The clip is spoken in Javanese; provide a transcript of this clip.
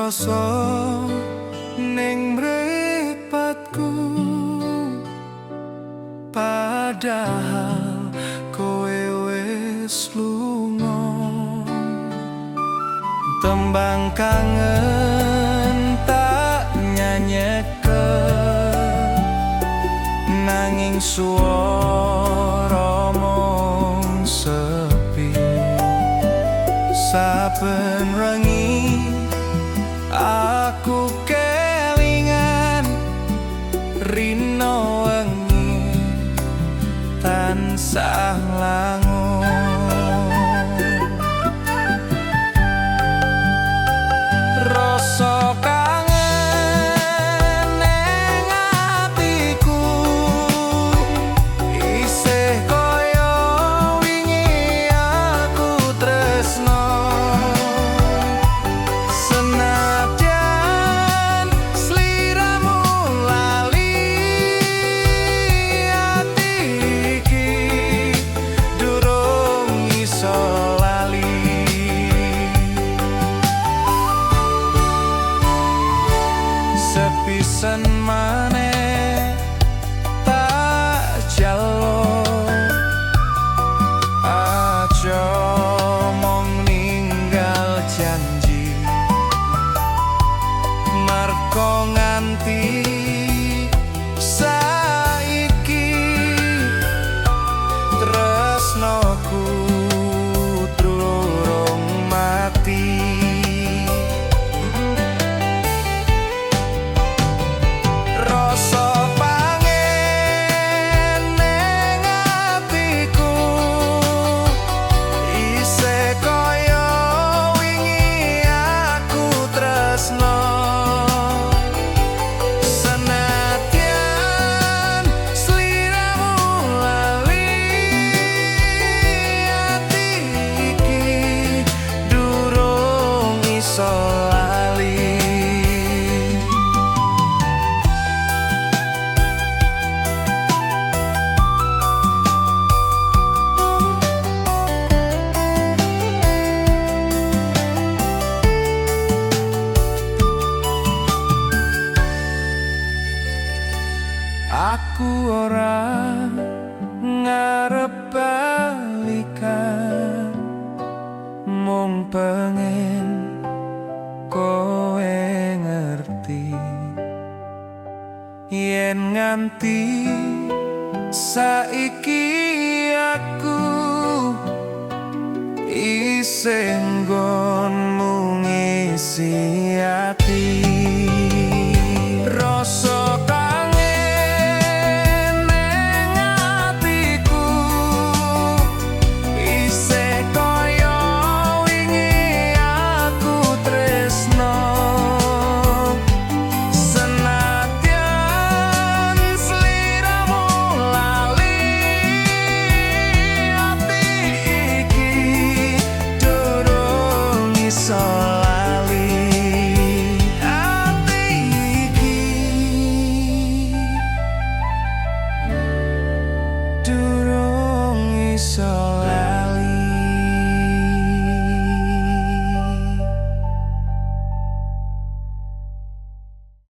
Krasa ning mripatku, padahal kowe wis lunga. Tembang kangen tak nyanyeke, nanging swara mung sepi. Saben wengi aku kelingan rino wengi tansah langun. Rasa kangen ning atiku isih kaya wingi aku tresno. Senajan sliramu lali, ati iki durung iso lali. Sepisan maneh tak jaluk, aja mung ninggal janji. Marko nganti saiki tresnoku durung mati. Rasa pangen ning atiku isih kaya wingi aku tresno. Senadyan sliramu lali, ati iki durung iso lali. Aku ora ngarep balikan, mung pengen kowe ngerti yen nganti saiki aku isih nggonmu ngisi.